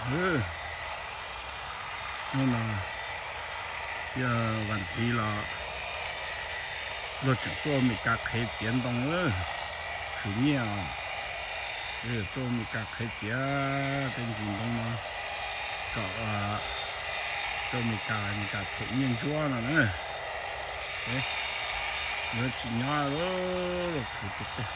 Hnub no yog vas thiv los luag tseem tuaj ua Mes Kas qhev txiav ntoo, khwv nyiaj os. Tuaj ua Mes Kas qhev txiav tej ntsis ntoo no kom tuaj Mes Kas, Mes Kas them nyiaj ntsuab no na. Lawv tsis nyob, khwv tiag tiag.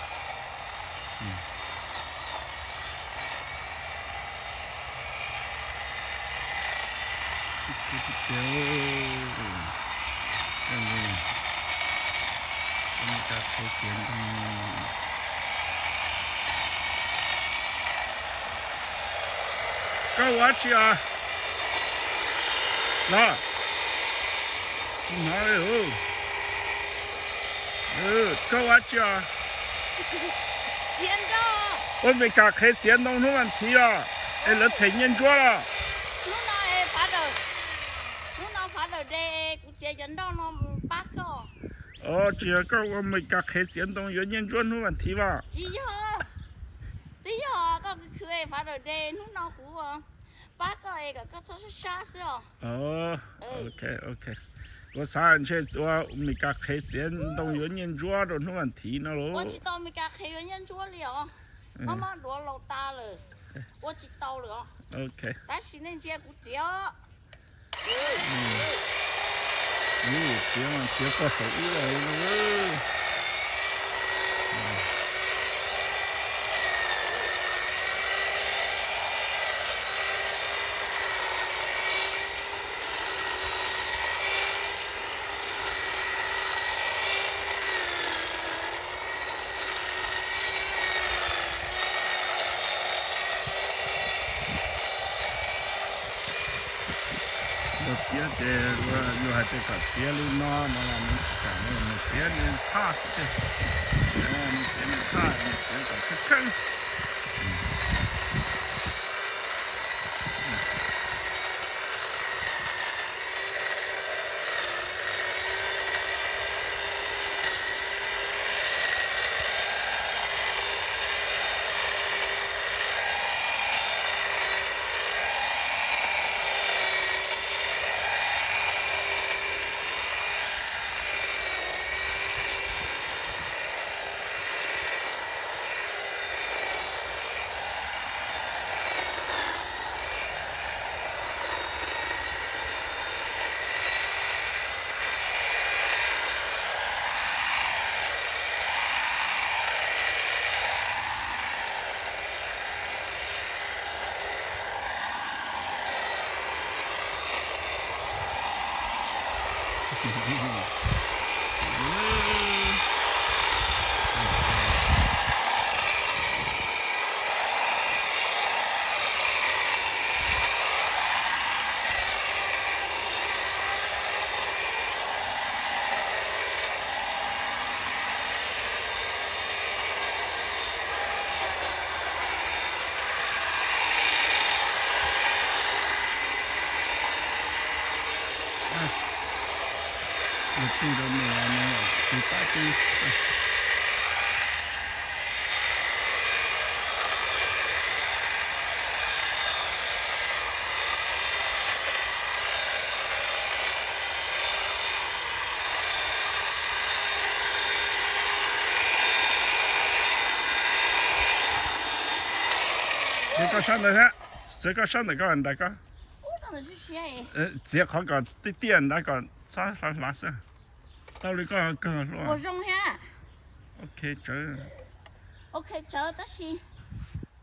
Koj ua dab tsi os? Los, tsis hnov li. Koj ua dab tsi os? Ua Mes Kas qhev txiav ntoo hnub vas thiv os, es lawv them nyiaj ntsuab los? Hnub no Father's Day, kuv txiav cov nroj no pab koj. Os, tsis yog koj ua Mes Kas qhev txiav ntoo yuav nyiaj ntsuab hnub vas thiv los? Tsis yog, twb yog koj khwv khwv Father's Day, hnub no kuv pab koj es kom koj txhob sab sab xwb os. Ok, ok. Kuv xav ntshe ua Mes Kas qhev txiav ntoo yuav nyiaj ntsuab rau hnub vas thiv no los? Ua tsis tau Mes Kas qhev yuav nyiaj ntsuab li os. Mob mob duav laus tas lawm, ua tsis tau lawm os. Tab sis nej ntsia kuv txiav. Txiav, txiav txog saum ub. Luag txiav ces luag hais tias kom txiav li no no los nws tsis kam, nws txiav nws thaj xwb tiag. Nws txiav nws thaj, nws txiav kom kheej kheej. Tus tij rau nws, nws tus pab tij. Txiav koj sab ntawd thiab, txiav koj sab ntawm koj nrad koj. Txiav qhov kom tiaj tiaj nrad kom txhob hlav hlav xwb. Tau li koj kawg hluas. Ok, tsawv. Ok, tsawv tab sis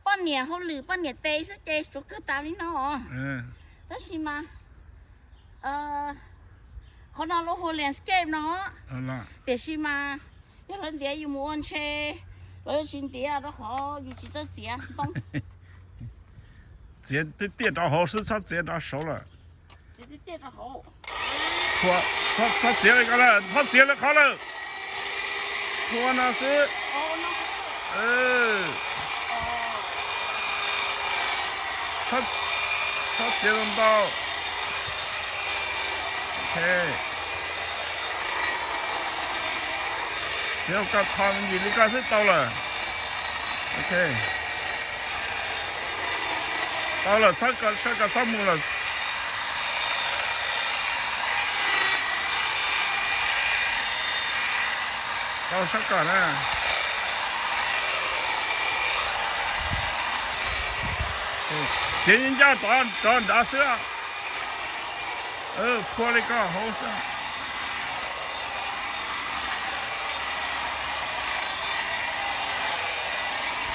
poj niam hauj lwm poj niam tes xwb ces tsuav kawg tas li no. Tab sis mas qhov no lawv hu landscape no, tiam sis mas yog lawv ntiav yus mus ua ntshe lawv yuav tsis ntiav rau qhov yus tsis txawj txiav ntoo. Txiav tiaj tiaj rau hauv xwb, txhob txiav rau saud lawm. Txiav tiaj tiaj rau hauv. Txhob txiav li ko lawm, txhob txiav li qhov lawm. Ua no xwb. Txhob txiav ntau ntau. Ok. Txiav koj tho me ntsis li koj xwb tau lawm. Ok. Tau lawm, sab ko txhob mus lawm. Tau sab ko na. Txiav ncaj tod rov nrad xwb. Phua li ko hauv xwb.